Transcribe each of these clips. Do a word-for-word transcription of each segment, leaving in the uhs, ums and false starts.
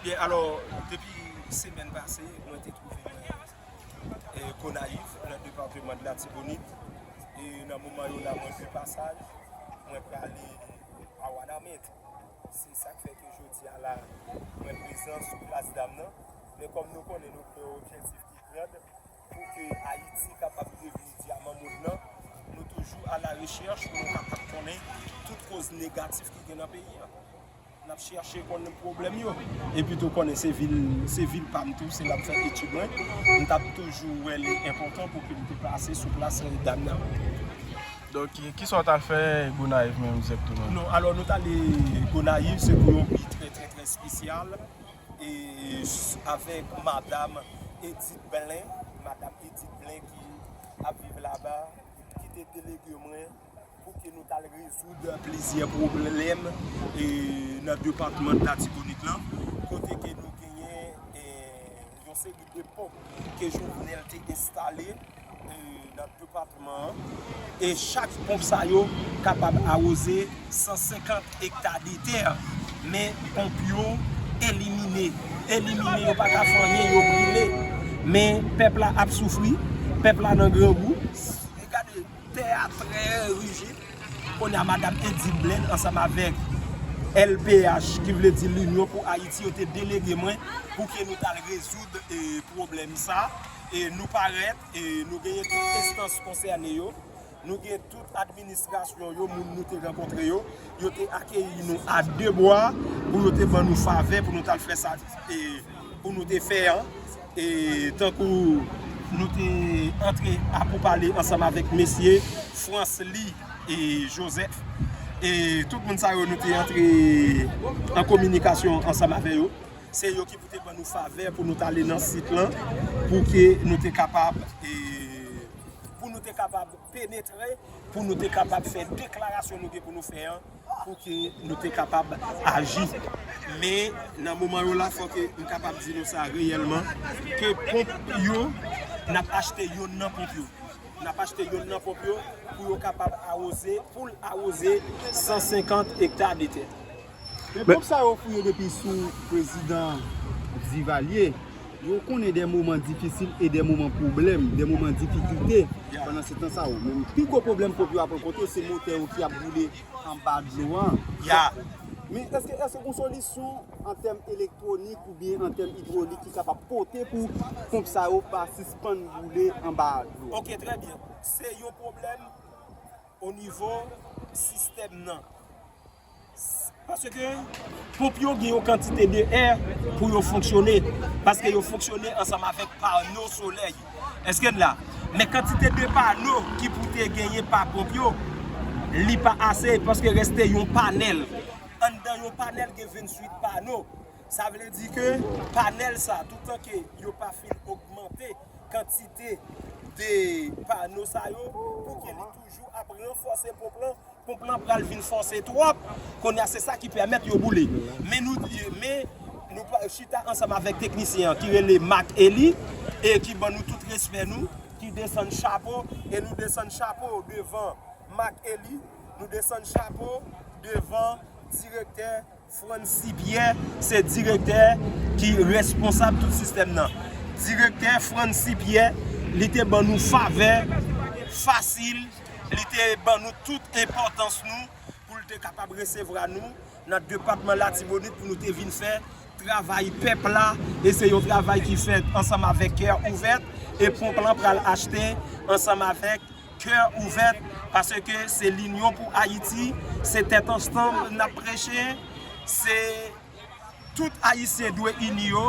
Byen, alò, depi semèn pase, mwen te twouve mwen, e, Gonayiv, nan depatman de Latibonit. E nan moman yo la, mwen de pasaj, mwen prale a Wanament. Se sa k fè ke jodi a la, mwen prezan sou plas dam nan. Men kòm nou konnen, nou gen yon objektif ki gran pou ke Ayiti kapab devni dyaman mond lan. Nou toujou a la rechèch pou nou kapab konnen tout koz negatif ki gen nan peyi an. N ap chèche konn pwoblèm yo. Epi tou konnen se vil, se vil pa m tou, se la m fè etid mwen. M t ap toujou wè li enpòtan pou ke m te pase sou plas dam nan. Donk, ki, kisa w t al fè Gonayiv menm egzakteman? Non, alò nou t ale Gonayiv, se pou yon bi trè, trè, trè espesyal. E s-, avèk madam Edith Blain, madam Edith Blain ki ap viv laba, ki te delege mwen pou ke nou t al rezoud plizyè pwoblèm, e, nan depatman Latibonit lan, kote ke nou genyen, e, yon seri de ponp ke Jovenel te enstale, e, nan depatman an. E chak ponp sa yo kapab awoze san senkant ekta de tè. Men ponp yo elimine. Elimine, yo pa ka fè anyen, yo brile. Men pèp la ap soufri, pèp la nan grangou. E gade, tè a trè rijid. Kounye a, madam Edith Blain ansanm avèk L P H, ki vle di Linyon pou Ayiti, yo te delege mwen pou ke nou t al rezoud, e, pwoblèm sa. E nou parèt, e nou genyen tout enstans konsène yo. Nou gen tout administrasyon yo, moun nou te rankontre yo. Yo te akeyi nou a de bra pou yo te ban nou favè pou nou t al fè sa, e, pou nou te fè an. E tankou nou te antre a pou pale ansanm avèk mesye Fransly e Joseph. E tout moun sa yo, nou te antre an kominikasyon ansanm avè yo. Se yo ki pou te ban nou favè pou nou t ale nan sit lan, pou ke nou te kapab, e, pou nou te kapab penetre, pou nou te kapab fè deklarasyon nou gen pou nou fè an, pou ke nou te kapab aji. Men, nan moman yo la, fò ke m kapab di nou sa reyèlman, ke ponp yo, n ap achte yonn nan ponp yo. N ap achte yonn nan ponp yo pou yo kapab awoze, pou l awoze san senkant ekta de tè. Men ponp sa yo fouye depi sou prezidan Duvalier, yo konnen de moman difisil e de moman pwoblèm, de moman difikilte. Ya. Pandan se tan sa yo. Men pi gwo pwoblèm ponp yo ap rankontre, se motè yo ki ap boule anba dlo a. Ya. Men èske, èske gon solisyon an tèm elektwonik oubyen an tèm idwolik ki kapab pote pou ponp sa yo pa sispann boule anba dlo? Ok, trè byen. Se yon pwoblèm o nivo sistèm nan. Paske ponp yo gen yon kantite de è pou yo fonksyone. Paske yo fonksyone ansanm avèk pano solèy. Èske n la? Men kantite de pano ki pou te genyen pa ponp yo, li pa ase, paske reste yon panèl. Anndan yon panèl gen ventuit pano. Sa vle di ke panèl sa, toutan ke yo pa fin ogmante kantite de pano sa yo, pou ke li toujou ap ranfòse ponp lan, ponp lan pral vin fòse twòp. Kounye a, se sa ki pèmèt yo boule. Men nou, men nou pa, chita ansanm avèk teknisyen an ki rele Marc Elie, e ki ban nou tout respè nou, ki desann chapo, e nou desann chapo devan Marc Elie, nou desann chapo devan direktè Francy Pierre, se direktè ki responsab tout sistèm nan. Direktè Francy Pierre, li te ban nou favè fasil, li te ban nou tout enpòtans nou pou l te kapab resevwa nou nan depatman Latibonit pou nou te vin fè travay pèp la, e se yon travay ki fèt ansanm avèk kè ouvè, e ponp lan pral achte ansanm avèk kè ouvè, paske se Linyon pou Ayiti, se tèt ansanm n ap preche, se tout Ayisyen dwe ini yo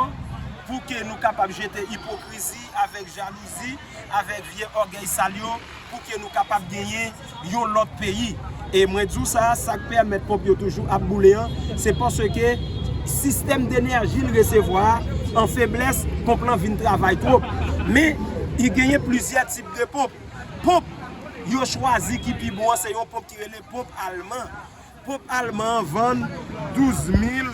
pou ke nou kapab jete ipokrizi avèk jalouzi, avèk vye ògèy sal yo, pou ke nou kapab genyen yon lòt peyi. E mwen di w sa, sa k pèmèt ponp yo toujou ap boule an, se paske sistèm denèji l resevwa an feblès, ponp lan vin travay twòp. Men, li genyen plizyè tip de ponp. Ponp yo chwazi ki pi bon an, se yon ponp ki rele ponp alman. Ponp alman an vann douz mil,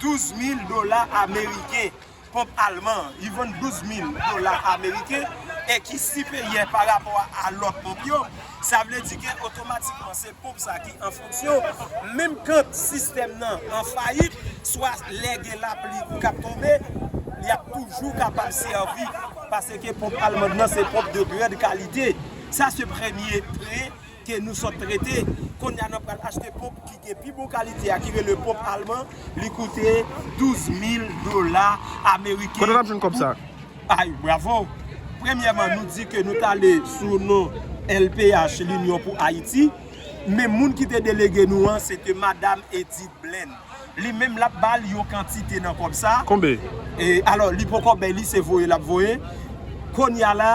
douz mil dola ameriken. Ponp alman an, li vann douz mil dola ameriken e ki siperyè pa rapò a lòt ponp yo. Sa vle di ke otomatikman se ponp sa ki an fonksyon, menm kan sistèm nan an fayit, swa lè gen lapli k ap tonbe, li ap toujou kapab sèvi, paske ponp almand nan se ponp de grande kalite. Sa se premye pwen ke nou sot trete. Kounye a n ap pral achte ponp ki gen pi bon kalite a, ki rele ponp alman, li koute douz mil dola ameriken. Kote n ap jwenn kòb sa? Ay, bravo! Premyèman, nou di ke nou t ale sou non L P H, Linyon pou Ayiti, men moun ki te delege nou an, se te Madam Edith Blaine. Li menm l ap ba l yon kantite nan kòb sa. Konbe? E, alò, li poko bay li, se voye l ap voye. Kounye a la,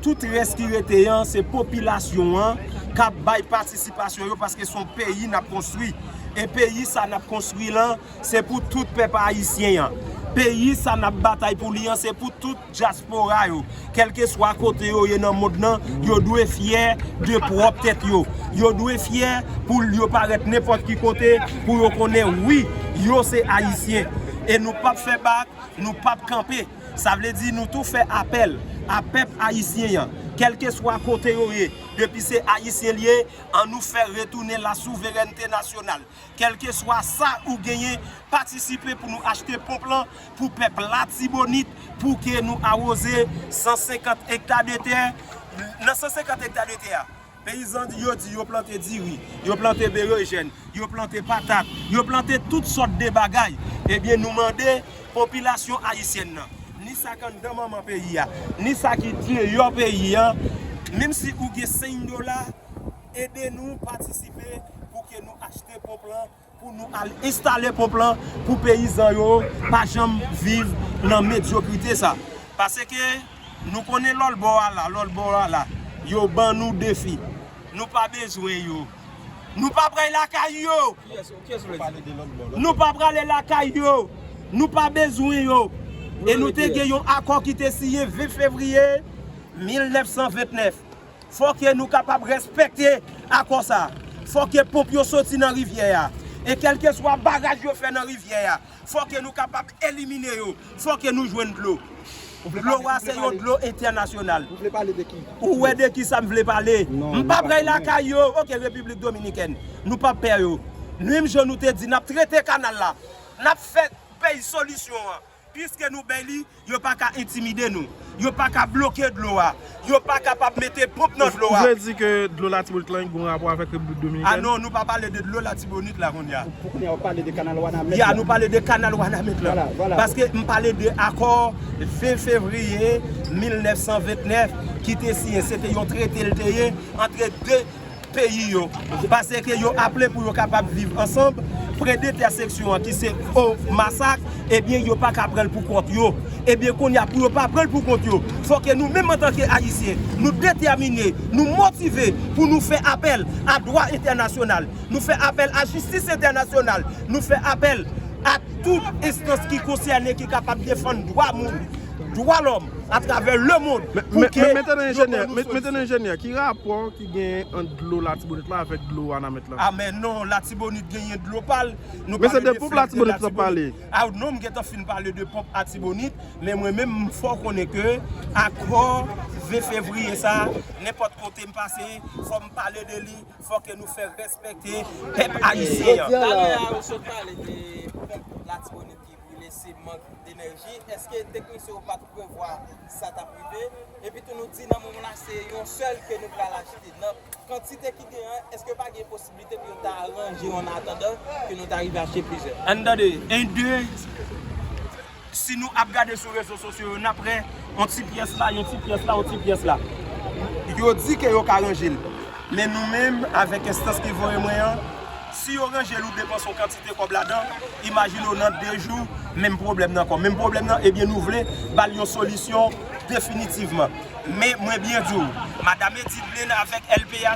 tout rès ki rete an, se popilasyon an k ap bay patisipasyon yo, paske se yon peyi n ap konstwi. E peyi sa n ap konstwi lan, se pou tout pèp ayisyen an. Peyi sa n ap batay pou li an, se pou tout dyaspora yo. Kèlkeswa kote yo ye nan mond lan, yo dwe fyè de pwòp tèt yo. Yo dwe fyè pou yo parèt nenpòt ki kote, pou yo konnen, wi, yo se Ayisyen. E nou p ap fè bak, nou p ap kanpe. Sa vle di nou tou fè apèl a pèp ayisyen an, kèlkeswa kote yo ye, depi se Ayisyen l ye, ann nou fè retounen la souverènte nasyonal. Kèlkeswa sa ou genyen, patisipe pou nou achte ponp lan pou pèp Latibonit, pou ke nou awoze san senkant ekta de tè. Nan san senkant ekta de tè a, peyizan yo di yo plante diri, yo plante berejèn, yo plante patat, yo plante tout sòt de bagay. Ebyen, nou mande popilasyon ayisyèn nan, ni sa k anndan manman peyi a, ni sa ki deyò peyi a, menm si ou gen senk dola, ede nou patisipe pou ke nou achte ponp lan, pou nou al enstale ponp lan, pou peyizan yo pa janm viv nan medyokrite sa. Paske nou konnen lòlbò a la, lòlbò a la, yo ban nou defi. Nou pa bezwen yo. Nou pa pral lakay yo. Nou pa prale lakay yo. Nou pa bezwen yo. E nou te gen yon akò ki te siyen ven fevriye mil nèf san vennèf. Fò ke nou kapab respekte akò sa. Fò ke ponp yo soti nan rivyè a. E kèlkeswa baraj yo fè nan rivyè a, fò ke nou kapab elimine yo. Fò ke nou jwenn dlo. Dlo a se yon dlo entènasyonal. Ou vle pale de ki? Ou wè de ki sa m vle pale? M pa prale lakay yo. Oke, Repiblik Dominikèn. Nou pa pè yo. Menm jan nou te di n ap trete kanal la, n ap fè bay solisyon an. Piske nou bay li, yo pa ka entimide nou. Yo pa ka bloke dlo a. Yo pa kapab mete ponp nan dlo a. Ou vle di ke dlo Latibonit lan gen yon rapò avèk Repiblik Dominikèn? A non, nou pa pale de dlo Latibonit la kounye a. Pou kounye a, w ap pale de kanal Wanament la. Ya, nou pale de kanal Wanament lan. Paske m pale de akò ven fevriye mil nèf san vennèf ki te siyen. Se te yon trete l te ye antre de peyi yo. Paske yo aple pou yo kapab viv ansanm. Pwen de entèseksyon an ki se o Masak, ebyen, yo pa ka pran l pou kont yo. Ebyen, kounye a, pou yo pa pran l pou kont yo, fò ke nou menm antanke Ayisyen, nou detèmine, nou motive pou nou fè apèl a dwa entènasyonal, nou fè apèl a jistis entènasyonal, nou fè apèl a tout enstans ki konsène, ki kapab defann dwa moun, dwa lòm atravè lemonn. Pou ke yo ban nou solisyon. Ki rapò ki gen ant dlo Latibonit la avèk dlo Wanament lan? A, men non, Latibonit genyen dlo pa l. Men se de ponp Latibonit w ap pale. A non, m gentan fin pale de ponp Latibonit, men mwen menm, m fè w konnen ke akò ven fevriye sa, nenpòt kote m pase, fò m pale de li, fò ke nou fè respekte pèp ayisyen an. Talè a, ou sot pale de ponp Latibonit ki brile, se mank d enèji. Èske teknisyen yo pa t prevwa sa t ap rive? Epi tou nou di nan moman la se yon sèl ke nou pral achte. Nan kantite ki gen an, èske pa gen posiblite pou yo ta aranje an atandan ke nou ta rive achte plizyè? Ann tande, en de, si nou ap gade sou rezo sosyo yo, n ap wè yon ti pyès la, yon ti pyès la, yon ti pyès la. Yo di ke yo ka ranje l. Men nou menm, avèk enstans ki voye mwen an, si yo ranje l ou depanse yon kantite kòb ladan, imajine w nan de jou, menm pwoblèm nan ankò. Menm pwoblèm nan, ebyen, nou vle ba l yon solisyon definitivman. Men mwen byen di w, Madam Edith Blaine avèk L P H